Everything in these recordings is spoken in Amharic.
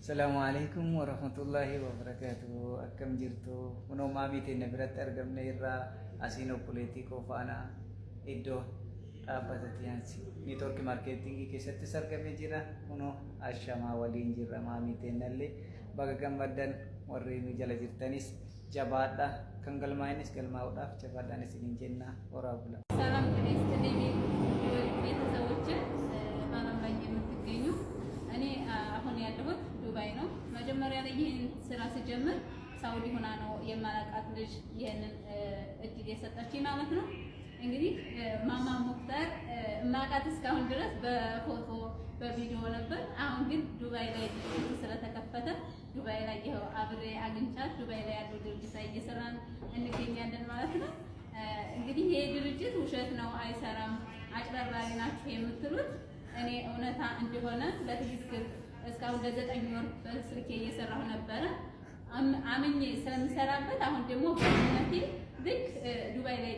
Salaamu alaikum warahmatullahi wabarakatuh. Akkam jirtu? Kunoo maamii teenya biratti argamne irraa asiin obboleettii koo faana iddoo dhaabbata Tiyaansi network marketing keessattis argamee jira. Kunoo ashamaa waliin jirra. Maamii teenyallee baga gammaddan. Warri nu jala jirtanis jabaadha. Kan galmaa'inis galmaa'uudhaaf jabaadhaan isiniin jenna. Horaa bula. ሰላም ጤና ይስጥልኝ ቤተሰቦች፣ በዓለም ላይ የምትገኙ። እኔ አሁን ያለሁት ዱባይ ነው። መጀመሪያ ላይ ይህን ስራ ስጀምር ሳውዲ ሆና ነው የማላውቃት ልጅ ይህንን እድል የሰጠችኝ ማለት ነው። እንግዲህ ማማ ሙክታር ማውቃት እስካሁን ድረስ በፎቶ በቪዲዮ ነበር። አሁን ግን ዱባይ ላይ ድርጅቱ ስለተከፈተ ዱባይ ላይ ይኸው አብሬ አግኝቻት ዱባይ ላይ ያለው ድርጅት ላይ እየሰራን እንገኛለን ማለት ነው። እንግዲህ ይሄ ድርጅት ውሸት ነው፣ አይሰራም፣ አጭበርባሪ ናችሁ የምትሉት እኔ እውነታ እንደሆነ በትክክል እስካሁን ለ9 ወር በስልኬ እየሰራሁ ነበረ አምኜ ስለምሰራበት። አሁን ደግሞ በእምነቴ ልክ ዱባይ ላይ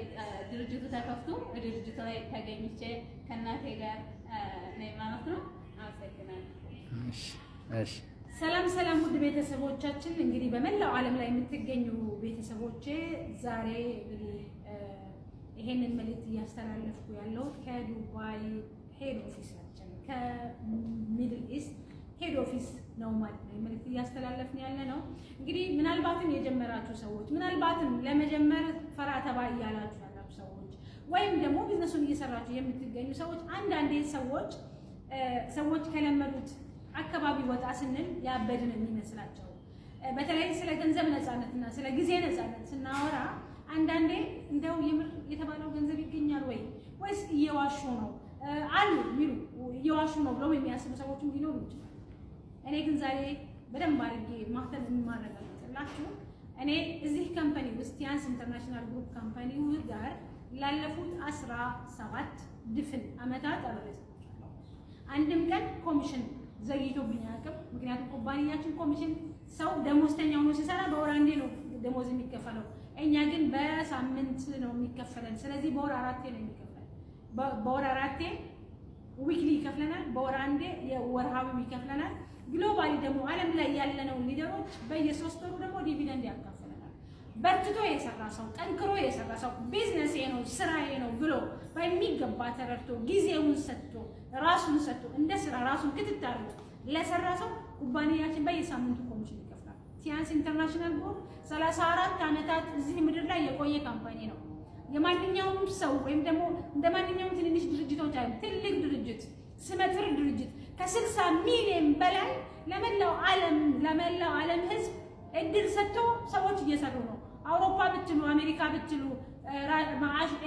ድርጅቱ ተከፍቶ ድርጅቱ ላይ ተገኝቼ ከእናቴ ጋር ነኝ ማለት ነው። አመሰግናለሁ። እሺ። ሰላም ሰላም፣ ውድ ቤተሰቦቻችን፣ እንግዲህ በመላው ዓለም ላይ የምትገኙ ቤተሰቦቼ፣ ዛሬ እንግዲህ ይሄንን መልእክት እያስተላለፍኩ ያለሁት ከዱባይ head office ኣችን፣ ከ Middle East head office ነው ማለት ነው። መልእክት እያስተላለፍን ያለ ነው። እንግዲህ ምናልባትም የጀመራችሁ ሰዎች፣ ምናልባትም ለመጀመር ፈራ ተባ እያላችሁ ያላችሁ ሰዎች፣ ወይም ደግሞ ቢዝነሱን እየሰራችሁ የምትገኙ ሰዎች፣ አንዳንዴ ሰዎች ከለመዱት አካባቢ ወጣ ስንል ያበድን የሚመስላቸው፣ በተለይ ስለ ገንዘብ ነፃነትና ስለ ጊዜ ነፃነት ስናወራ አንዳንዴ እንደው የምር የተባለው ገንዘብ ይገኛል ወይ ወይስ እየዋሹ ነው አሉ የሚሉ፣ እየዋሹ ነው ብለው የሚያስቡ ሰዎችም ሊኖሩ ይችላል። እኔ ግን ዛሬ በደንብ አድርጌ ማህተም የማረጋግጥላችሁ እኔ እዚህ company ውስጥ ቲያንስ International Group company ጋር ላለፉት 17 ድፍን ዓመታት አብሬ ሰርቻለሁ። አንድም ቀን ኮሚሽን ዘግይቶብኝ አያውቅም። ምክንያቱም ኩባንያችን ኮሚሽን ሰው ደሞዝተኛ ሆኖ ሲሰራ በወር አንዴ ነው ደሞዝ የሚከፈለው። እኛ ግን በሳምንት ነው የሚከፈለን። ስለዚህ በወር አራቴ ነው የሚከፈለን። በወር አራቴ weekly ይከፍለናል። በወር አንዴ የወርሃዊው ይከፍለናል። Globally ደግሞ ዓለም ላይ ያለነው leader ኦች በየ3 ወሩ ደግሞ dividend ያካፍለናል። በርትቶ የሰራ ሰው፣ ጠንክሮ የሰራ ሰው፣ ቢዝነሴ ነው ስራዬ ነው ብሎ በሚገባ ተረድቶ፣ ጊዜውን ሰጥቶ፣ ራሱን ሰጥቶ፣ እንደ ስራ ራሱን ክትት አድርጎ ለሰራ ሰው ኩባንያችን በየሳምንቱ ኮሚሽን ይከፍላል። ቲያንስ International Group 34 ዓመታት እዚህ ምድር ላይ የቆየ company ነው። የማንኛውም ሰው ወይም ደግሞ እንደ ማንኛውም ትንንሽ ድርጅቶች አይደለም፣ ትልቅ ድርጅት፣ ስመጥር ድርጅት፣ ከ60 ሚሊዮን በላይ ለመላው ዓለም ሕዝብ እድል ሰጥቶ ሰዎች እየሰሩ ነው። አውሮፓ ብትሉ፣ አሜሪካ ብትሉ፣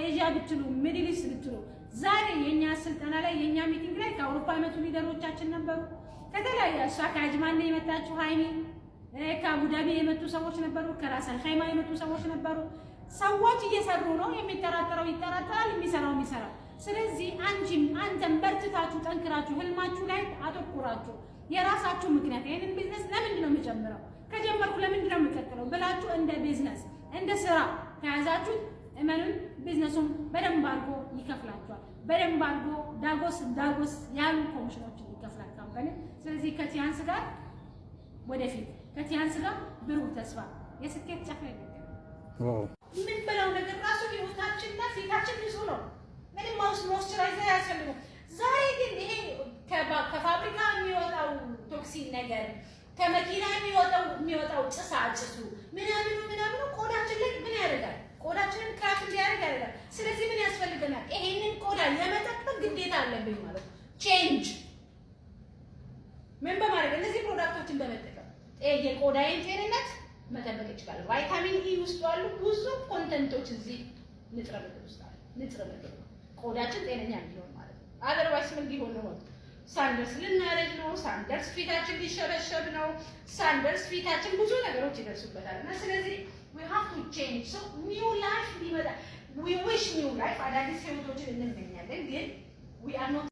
ኤዥያ ብትሉ፣ Middle East ብትሉ፣ ዛሬ የኛ ስልጠና ላይ፣ የኛ meeting ላይ ከአውሮፓ የመጡ leader ኦቻችን ነበሩ። ከተለያየ፣ እሷ ከአጅማን ነው የመጣችው ሃይሚ፣ ከአቡዳቢ የመጡ ሰዎች ነበሩ። ከራስ አልኻይማ የመጡ ሰዎች ነበሩ። ሰዎች እየሰሩ ነው። የሚጠራጠረው ይጠራጠራል፣ የሚሰራው ይሰራል። ስለዚህ አንቺም አንተም በርትታችሁ ጠንክራችሁ ህልማችሁ ላይ አተኩራችሁ የራሳችሁ ምክንያት ይሄንን ቢዝነስ ለምንድን ነው የምጀምረው፣ ከጀመርኩ ለምንድን ነው የምቀጥለው ብላችሁ እንደ ቢዝነስ እንደ ስራ ከያዛችሁት እመኑን ቢዝነሱን በደንብ አድርጎ ይከፍላችኋል። በደንብ አድርጎ ዳጎስ ዳጎስ ያሉ ኮሚሽኖችን ይከፍላል company። ስለዚህ ከቲያንስ ጋር ወደፊት፣ ከቲያንስ ጋር ብሩህ ተስፋ፣ የስኬት ጫፍ ላይ ነው። የምንበላው ነገር ራሱ ህይወታችንና ፊታችን ንጹህ ነው። ምንም moisturizer አያስፈልግም። ዛሬ ግን ይሄ ከፋብሪካ የሚወጣው toxin ነገር፣ ከመኪና የሚወጣው ጭሳጭሱ ምናምኑ ምናምኑ ቆዳችን ላይ ምን ያደርጋል? ቆዳችንን crack እንዲያደርግ ያደርጋል። ስለዚህ ምን ያስፈልገናል? ይሄንን ቆዳ የመጠበቅ ግዴታ አለብኝ ማለት ነው። Change ምን በማድረግ? እነዚህ product ኦችን በመጠቀም የቆዳዬን ጤንነት መጠበቅ ይችላል። Vitamin E ውስጥ ያሉ ብዙ content ኦች እዚህ ንጥረ ምግብ ውስጥ አሉ። ንጥረ ምግብ ነው ቆዳችን ጤነኛ እንዲሆን ማለት ነው። Otherwise ምን ሊሆን ነው? ሳንደርስ ልናረጅ ነው። ሳንደርስ ፊታችን ሊሸበሸብ ነው። ሳንደርስ ፊታችን ብዙ ነገሮች ይደርሱበታል። እና ስለዚህ we have to change, so new life ሊመጣ፣ we wish new life፣ አዳዲስ ህይወቶችን እንመኛለን፣ ግን we are not